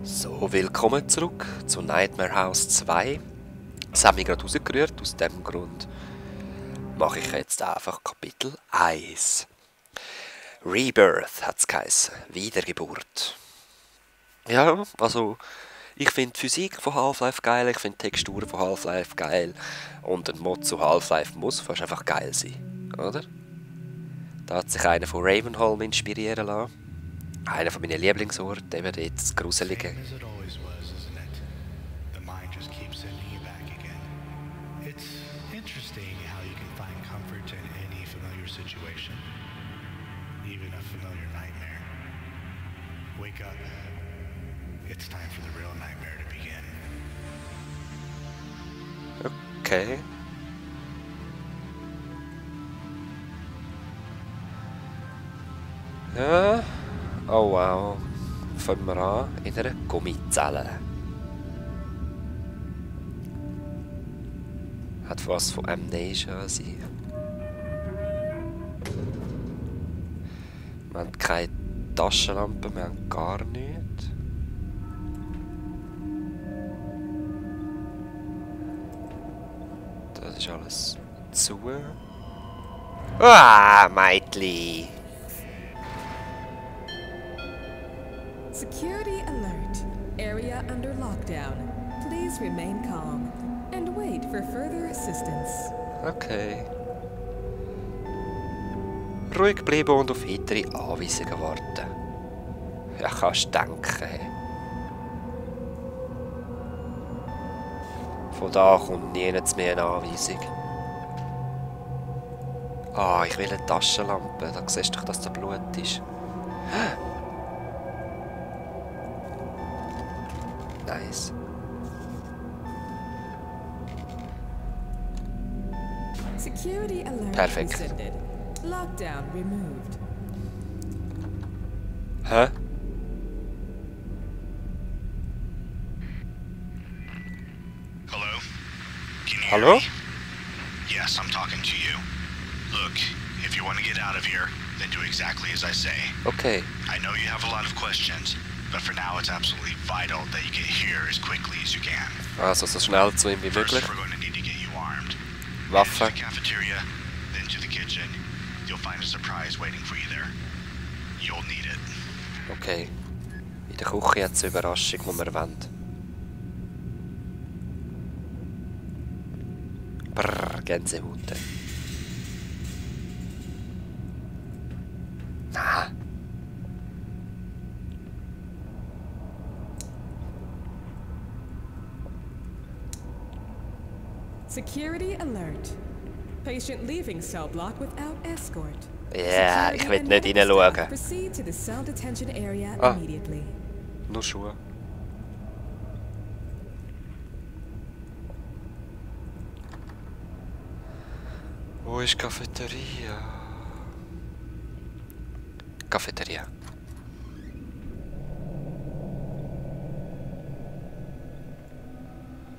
So, willkommen zurück zu Nightmare House 2. Das haben wir gerade rausgerührt, aus dem Grund mache ich jetzt einfach Kapitel 1. Rebirth hat es geheißen, Wiedergeburt. Ja, also ich finde die Physik von Half-Life geil, ich finde die Texturen von Half-Life geil und ein Mod zu Half-Life muss fast einfach geil sein, oder? Da hat sich einer von Ravenholm inspirieren lassen. Einer von meinen Lieblingsorten, eben dort das Gruselige. Same as it always was, isn't it? The mind just keeps sending you back again. It's interesting how you can find comfort in any familiar situation, even a familiar nightmare. Wake up. It's time for the real nightmare to begin. Okay. Ja. Oh wow. Fangen wir an in einer Gummizelle. Hat was von Amnesia an sich. Wir haben keine Taschenlampe, wir haben gar nichts. Das ist alles zu. Ah, Meitli! Security alert. Area under lockdown. Please remain calm and wait for further assistance. Okay. Ruhig bleiben und auf weitere Anweisungen warten. Ja, kannst denken. Von da kommt niemand mehr eine Anweisung. Ah, ich will eine Taschenlampe. Da siehst du doch, dass da Blut ist. Nice. Security alert Perfekt. rescinded. Lockdown removed. Hä? Hello? Can you Hallo? hear me? Yes, I'm talking to you. Look, if you want to get out of here, then do exactly as I say. Okay. I know you have a lot of questions, but for now it's absolutely vital that you get here as quickly as you can. Also so schnell zu ihm wie First, möglich. we're going to need to get you armed. To Waffe. the cafeteria, then to the kitchen. You'll find a surprise waiting for you there. You'll need it. Okay. In der Küche hat es eine Überraschung, die wir wollen. Brrr, Gänsehaut. Na. Security alert. Patient leaving cell block without escort. Ja, ich Security will and nicht medical staff reinschauen. Proceed to the cell detention area Ah. immediately. Nur Schuhe. Wo ist die Cafeteria? Cafeteria.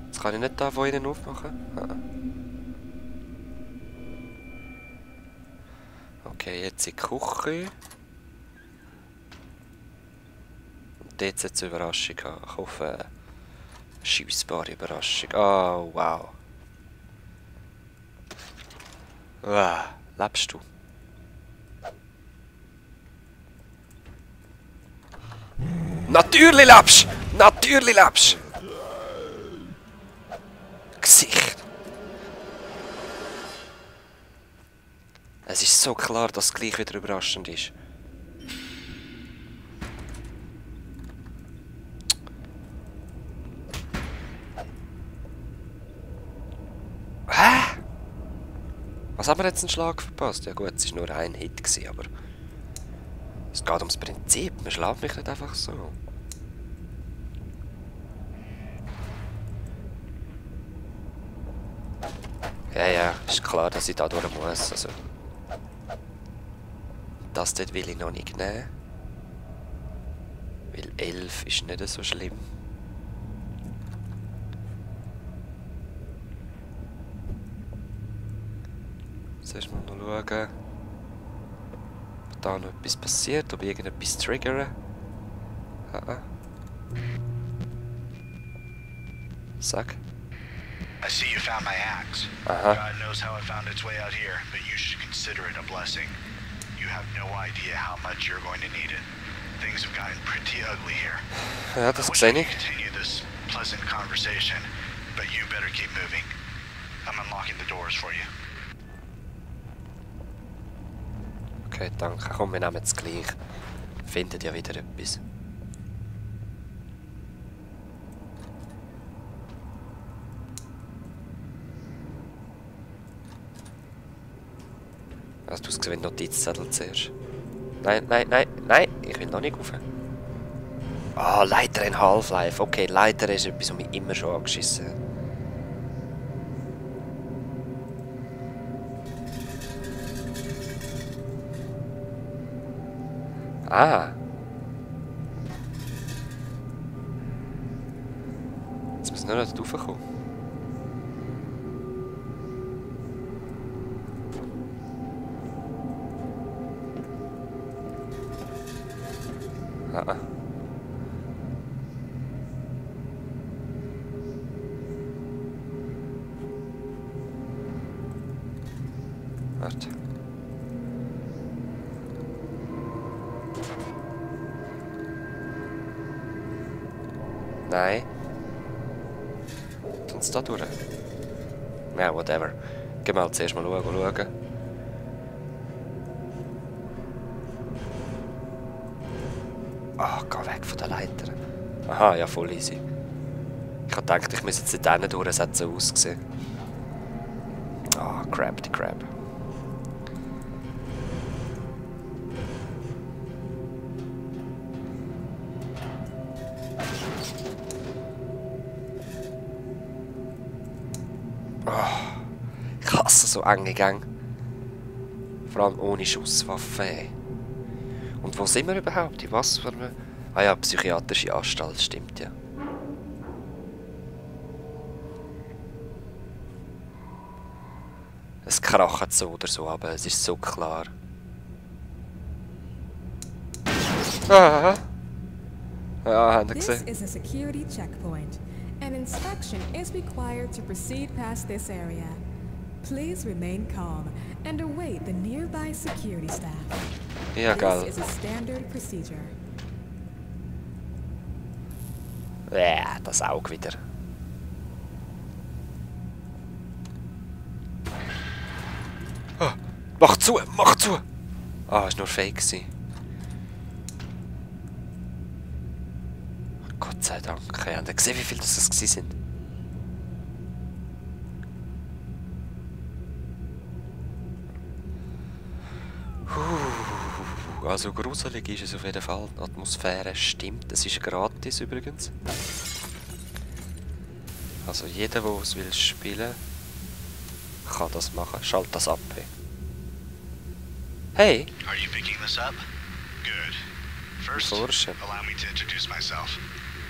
Jetzt kann ich nicht da von innen aufmachen. Ah. Okay, jetzt in die Küche. Und dort sollte es eine Überraschung haben. Ich hoffe, eine schiessbare Überraschung. Oh, wow. Wow, lebst du? Natürlich lebst du! Natürlich lebst du! Gesicht! Es ist so klar, dass es gleich wieder überraschend ist. Hä? Was haben wir jetzt einen Schlag verpasst? Ja gut, es war nur ein Hit, aber... Es geht ums Prinzip, man schlägt mich nicht einfach so. Ja, ja, ist klar, dass ich da durch muss, also... Das dort will ich noch nicht nehmen. Weil 11 ist nicht so schlimm. Zuerst mal noch schauen, ob da noch etwas passiert, ob ich irgendetwas triggere. Sag. I see you found my axe. Uh-huh. God knows how it found its way out here, but you should consider it a blessing. You have no idea how much you're going to need it. Things have gotten pretty ugly here. Ja, das I wish sehe we ich. could continue this pleasant conversation, but you better keep moving. I'm unlocking the doors for you. Okay, danke. Komm, wir nehmen es gleich. Findet ja wieder etwas. Also, du hast gesehen, Notizzettel zuerst. Nein, nein, nein, nein, ich will noch nicht rauf. Ah, Leiter in Half-Life. Okay, Leiter ist etwas, was mich immer schon angeschissen hat. Ah. Jetzt müssen wir noch nicht raufkommen. Ah. Warte. Nein. Tun's da durch? Ja, whatever. Gehen wir halt zuerst mal schauen. Ah, geh weg von der Leiter. Aha, ja, voll easy. Ich hab gedacht, ich müsste jetzt nicht hinten durch, es hat so ausgesehen. Ah, Crab, die Crab. Ich hasse so enge Gänge. Vor allem ohne Schusswaffe. Und wo sind wir überhaupt? In was für eine... Ah ja, psychiatrische Anstalt, stimmt ja. Es kracht so oder so, aber es ist so klar. Ah! Ja, habt ihr This gesehen? is a security checkpoint. An inspection is required to proceed past this area. Please remain calm and await the nearby security staff. Ja, geil. This is a standard procedure. Ja, das Auge wieder. Ah, mach zu, mach zu! Ah, ist nur fake gewesen. Gott sei Dank. Habt ihr gesehen, wie viele das gewesen sind? Also gruselig ist es auf jeden Fall. Die Atmosphäre stimmt. Es ist gratis übrigens. Also jeder, der es will spielen, kann das machen. Schalt das ab. Hey! Are you picking this up? Good. First, Bullshit. allow me to introduce myself.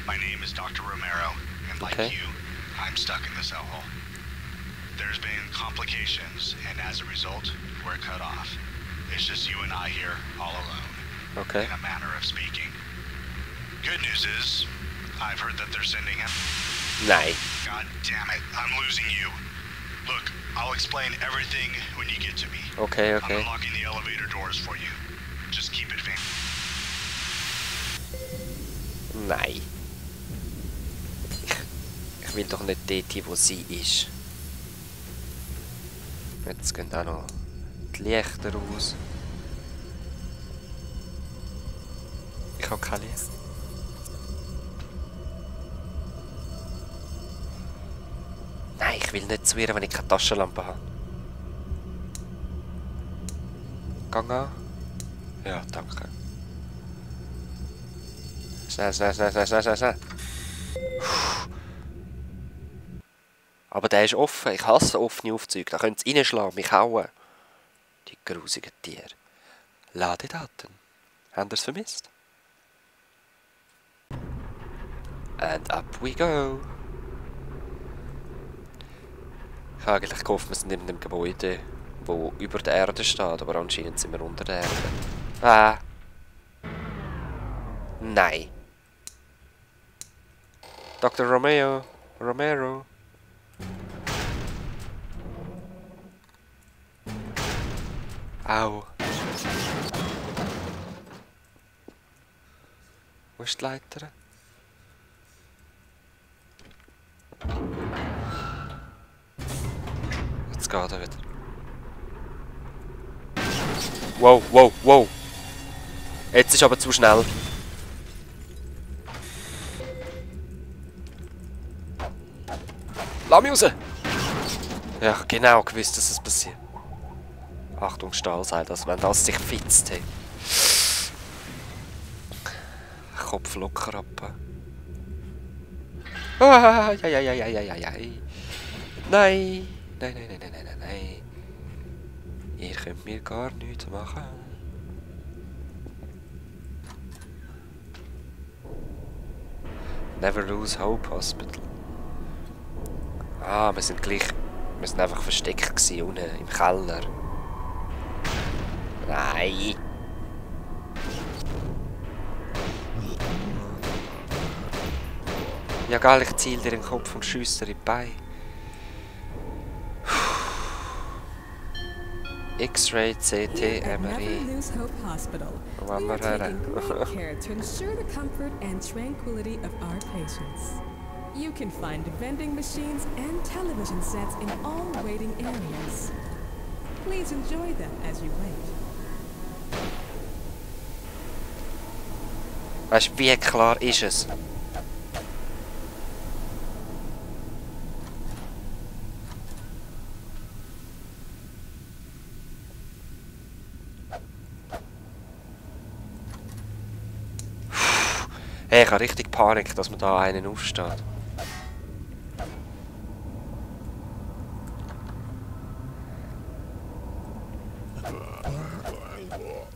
My name is Dr. Romero, and like Okay. you, I'm stuck in this hellhole. There's been complications, and as a result, we're cut off. It's just you and I here, all alone, Okay. in a manner of speaking. Good news is, I've heard that they're sending him. Nein. God damn it, I'm losing you. Look, I'll explain everything when you get to me. Okay, I'm okay. unlocking the elevator doors for you. Just keep it vague. Nein. Ich will doch nicht dort, wo sie ist. Jetzt gehen auch noch die Lichter aus. Ich habe keine Licht. Nein, ich will nicht zu ihr, wenn ich keine Taschenlampe habe. Gang an. Ja, danke. Schnell, schnell, schnell, schnell, schnell, schnell, schnell. Aber der ist offen. Ich hasse offene Aufzüge. Da können sie reinschlagen, mich hauen. Die grusigen Tiere. Ladedaten. Haben ihr es vermisst? And up we go. Ich habe eigentlich gehofft, wir sind in dem Gebäude, wo über der Erde steht, aber anscheinend sind wir unter der Erde. Ah. Nein. Dr. Romero. Au. Wo ist die Leiter? Jetzt geht er wieder. Wow. Jetzt ist aber zu schnell. Lass mich raus! Ja, genau gewusst, dass es passiert. Achtung, Stahlseil, also wenn das sich fitzt, hey. Kopf locker ab. Ah, ja. Nein. Ihr könnt mir gar nichts machen. Never lose hope, Hospital. Ah, wir sind einfach versteckt gewesen, unten im Keller. Nein. Ja geil, ich ziel dir den Kopf und schiesse dir in die Beine. X-Ray, CT, MRI. Wo wollen wir her? You can find vending machines and television sets in all waiting areas. Please enjoy them as you wait. Weißt du, wie klar ist es? Hey, ich habe richtig Panik, dass man da einen aufsteht.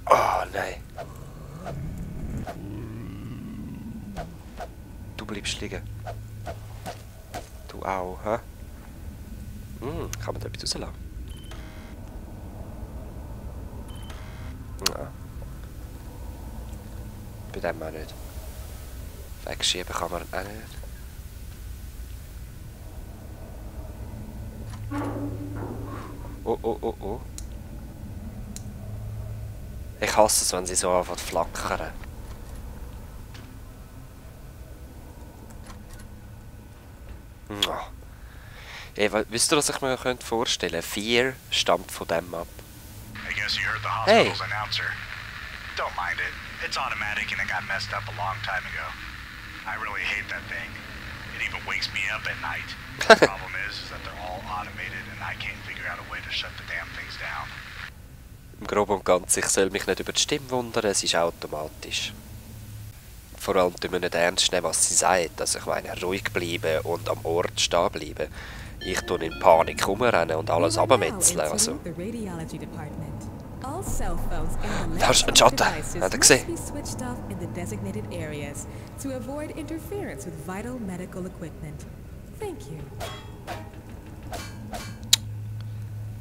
Oh nein. Du bleibst liegen. Du auch, hä? Kann man da etwas rauslassen? Ja. Bei dem auch nicht. Wegschieben kann man auch nicht. Oh. Ich hasse es, wenn sie so anfangen zu flackern. Hey, wisst ihr, was ich mir vorstellen könnte? 4 stammt von dem ab. Hey! Don't mind it. It's automatic and it got messed up a long time ago. I really hate that thing. It even wakes me up at night. The problem is that they're all automated and I can't figure out a way to shut the damn things down. Im Groben und Ganzen, ich soll mich nicht über die Stimme wundern, es ist automatisch. Vor allem tun wir nicht ernst nehmen, was sie sagt. Also ich meine, ruhig bleiben und am Ort stehen bleiben. Ich tue in Panik rumrennen und alles abmetzeln. Also. Da ist ein Schatten, hat er gesehen?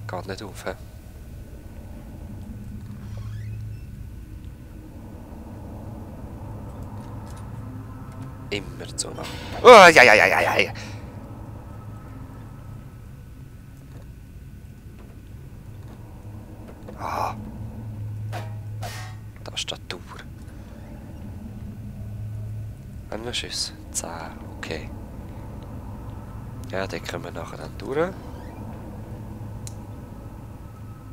Geht nicht auf, hä? Immer zu machen. Oh, ja. Ah. Tastatur. Haben wir Schüsse? 10, okay. Ja, den können wir nachher dann durch.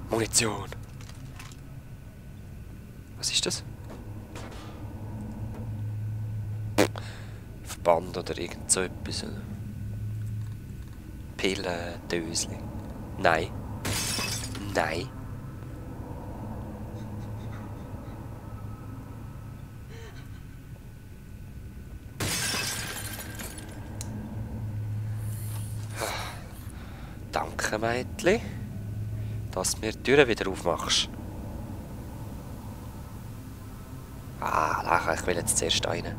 Munition. Was ist das? Verband oder irgend so etwas. Pillen, Dösli. Nein. Danke, Mädchen, dass du mir die Türe wieder aufmachst. Ich will jetzt zuerst rein.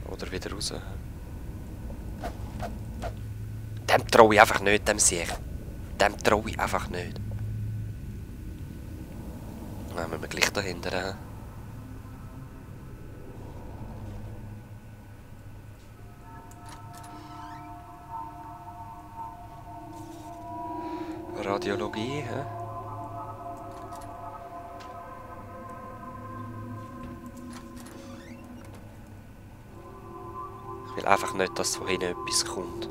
Oder wieder raus. Dem traue ich einfach nicht, dem sehe ich. Dem traue ich einfach nicht. Dann müssen wir gleich dahinter. Radiologie, hä? Ich will einfach nicht, dass von hinten etwas kommt.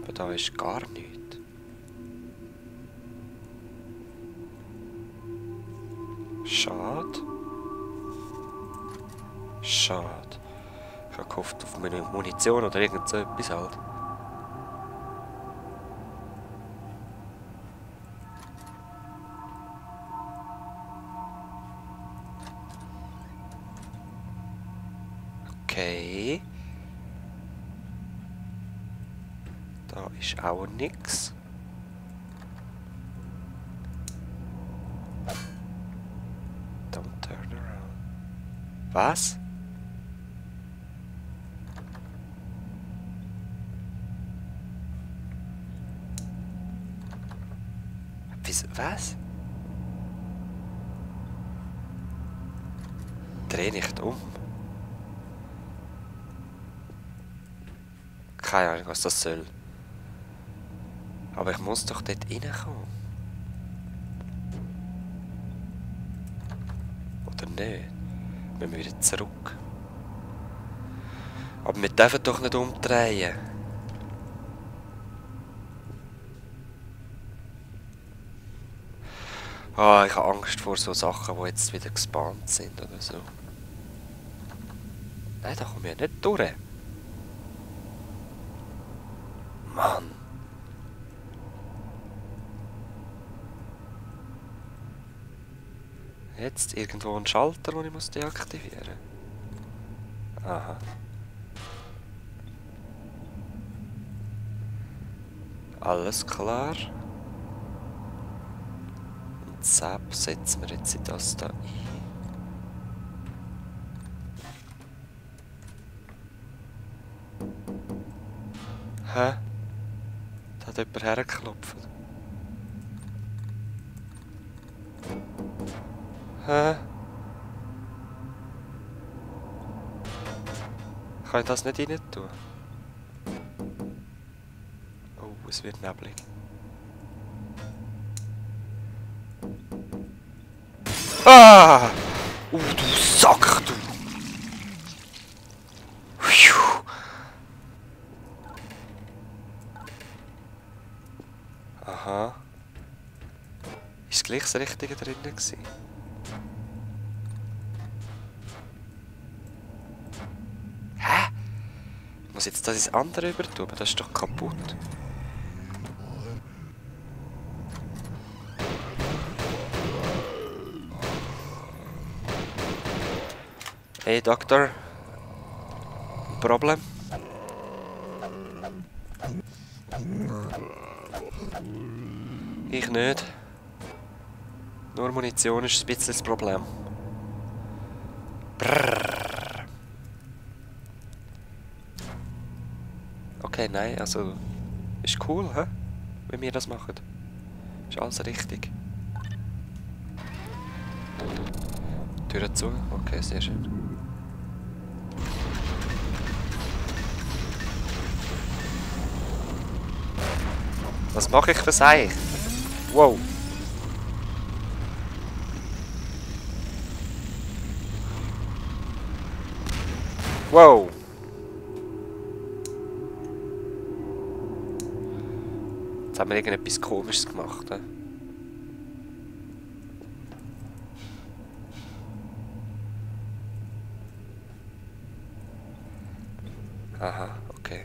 Aber da ist gar nichts. Schade. Schade. Ich habe gehofft auf meine Munition oder irgend so etwas halt. Okay. Da ist auch nix. Don't turn around. Was? Was? Dreh nicht um. Keine Ahnung, was das soll. Aber ich muss doch dort reinkommen. Oder nicht? Müssen wir wieder zurück. Aber wir dürfen doch nicht umdrehen. Ah, ich habe Angst vor so Sachen, die jetzt wieder gespawnt sind oder so. Nein, da kommen wir nicht durch. Mann. Jetzt irgendwo ein Schalter, den ich deaktivieren muss. Aha. Alles klar. Und Zap setzen wir jetzt in das da ein. Hä? Da hat jemand hergeklopft. Hä? Kann ich das nicht rein tun? Oh, es wird neblig. Ah! Du Sack, du! Phew. Aha. Ist gleich das Richtige drin gewesen? Hä? Ich muss jetzt das ins andere übertun, aber das ist doch kaputt. Hey, Doktor. Ein Problem? Ich nicht. Nur Munition ist ein bisschen das Problem. Brrr. Okay, nein, also... Ist cool, hä? Wenn wir das machen. Ist alles richtig. Tür zu. Okay, sehr schön. Was mache ich für Seich? Wow. Wow. Jetzt haben wir irgendetwas Komisches gemacht. He? Aha, okay.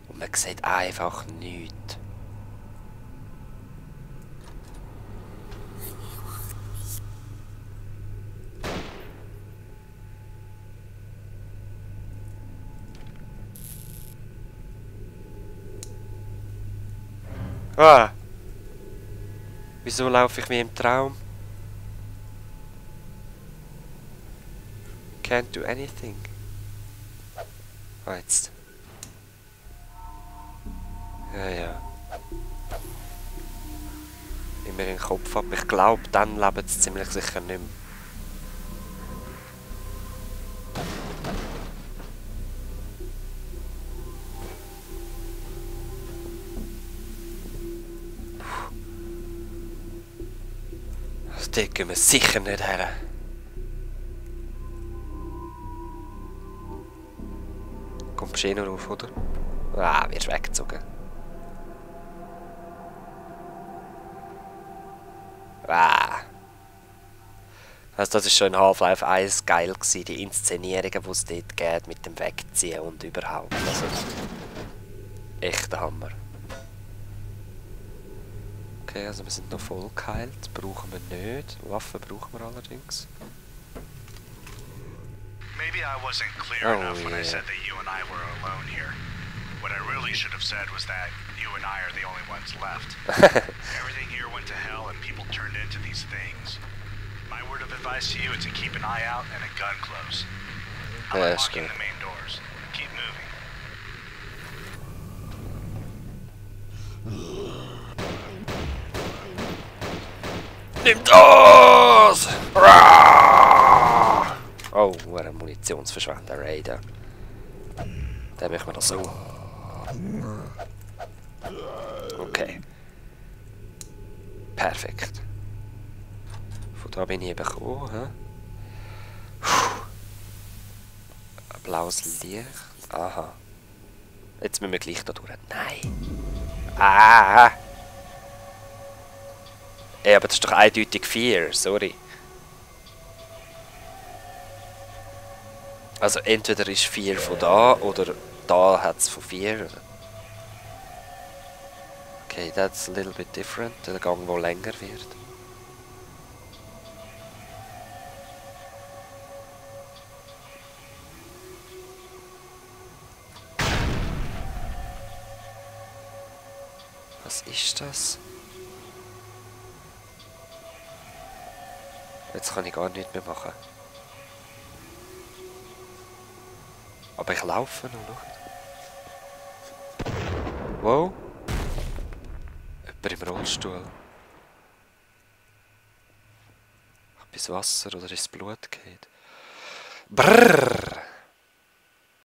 Und man sieht einfach nichts. Ah! Wieso laufe ich wie im Traum? Can't do anything. Ah, jetzt. Ja. Immer in den Kopf ab. Ich glaube, dann lebt es ziemlich sicher nicht mehr. dort gehen wir sicher nicht her. Kommst du eh noch rauf, oder? Ah, wirst weggezogen. Ah. Also das war schon in Half-Life 1 geil gewesen, die Inszenierungen, die es dort geht, mit dem Wegziehen und überhaupt. Also, echter Hammer. Okay, also wir sind noch voll geheilt, brauchen wir nicht. Waffen brauchen wir allerdings. Maybe I wasn't clear enough when I said that you and I were alone here. What I really should have said was that you and I are the only ones left. Everything here went to hell and people turned into these things. My word of advice to you is to keep an eye out and a gun close. I'm unlocking the main doors. Keep Nimm moving. das! Oh, ein Munitionsverschwender, Raider. Den machen wir noch so. Okay. Perfekt. Von da bin ich eben gekommen. Ein blaues Licht. Aha. Jetzt müssen wir gleich da durch. Nein. Ah! Ey, aber das ist doch eindeutig 4, sorry. Also entweder ist 4 von da oder da hat es von 4. Okay, that's a little bit different. Der Gang, der länger wird. Was ist das? Jetzt kann ich gar nichts mehr machen. Aber ich laufe noch. Wow. Jemand im Rollstuhl. Etwas Wasser oder ist das Blut geht? Brrrr.